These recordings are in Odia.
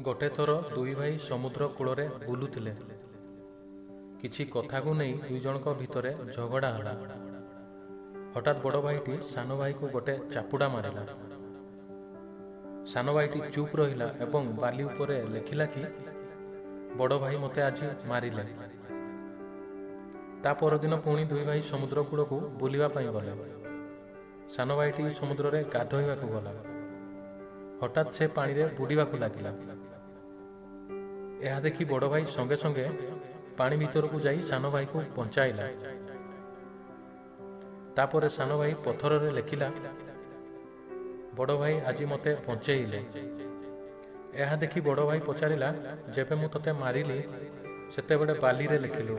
ଗୋଟେ ଥର ଦୁଇ ଭାଇ ସମୁଦ୍ର କୂଳରେ ବୁଲୁଥିଲେ। କିଛି କଥାକୁ ନେଇ ଦୁଇ ଜଣଙ୍କ ଭିତରେ ଝଗଡ଼ା ହେଲା। ହଠାତ୍ ବଡ଼ ଭାଇଟି ସାନ ଭାଇକୁ ଗୋଟେ ଚାପୁଡ଼ା ମାରିଲା। ସାନ ଭାଇଟି ଚୁପ୍ ରହିଲା ଏବଂ ବାଲି ଉପରେ ଲେଖିଲା କି ବଡ଼ ଭାଇ ମୋତେ ଆଜି ମାରିଲେ। ତା ପରଦିନ ପୁଣି ଦୁଇ ଭାଇ ସମୁଦ୍ର କୂଳକୁ ବୁଲିବା ପାଇଁ ଗଲେ। ସାନ ଭାଇଟି ସମୁଦ୍ରରେ ଗାଧୋଇବାକୁ ଗଲା। ହଠାତ୍ ସେ ପାଣିରେ ବୁଡ଼ିବାକୁ ଲାଗିଲା। ଏହା ଦେଖି ବଡ଼ ଭାଇ ସଙ୍ଗେ ସଙ୍ଗେ ପାଣି ଭିତରକୁ ଯାଇ ସାନ ଭାଇକୁ ବଞ୍ଚାଇଲା। ତାପରେ ସାନ ଭାଇ ପଥରରେ ଲେଖିଲା, ବଡ଼ ଭାଇ ଆଜି ମୋତେ ବଞ୍ଚେଇଲେ। ଏହା ଦେଖି ବଡ଼ ଭାଇ ପଚାରିଲା, ଯେବେ ମୁଁ ତୋତେ ମାରିଲି ସେତେବେଳେ ବାଲିରେ ଲେଖିଲୁ,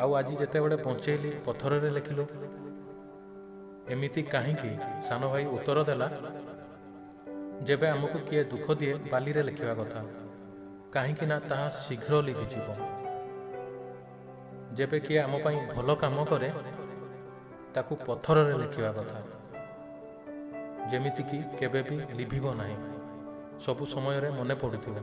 ଆଉ ଆଜି ଯେତେବେଳେ ବଞ୍ଚେଇଲି ପଥରରେ ଲେଖିଲୁ, ଏମିତି କାହିଁକି? ସାନ ଭାଇ ଉତ୍ତର ଦେଲା, ଯେବେ ଆମକୁ କିଏ ଦୁଃଖ ଦିଏ ବାଲିରେ ଲେଖିବା କଥା, କାହିଁକି ନା ତାହା ଶୀଘ୍ର ଲିଭିଯିବ। ଯେବେ କିଏ ଆମ ପାଇଁ ଭଲ କାମ କରେ ତାକୁ ପଥରରେ ଲେଖିବା କଥା, ଯେମିତିକି କେବେ ବି ଲିଭିବ ନାହିଁ, ସବୁ ସମୟରେ ମନେ ପଡ଼ୁଥିବ।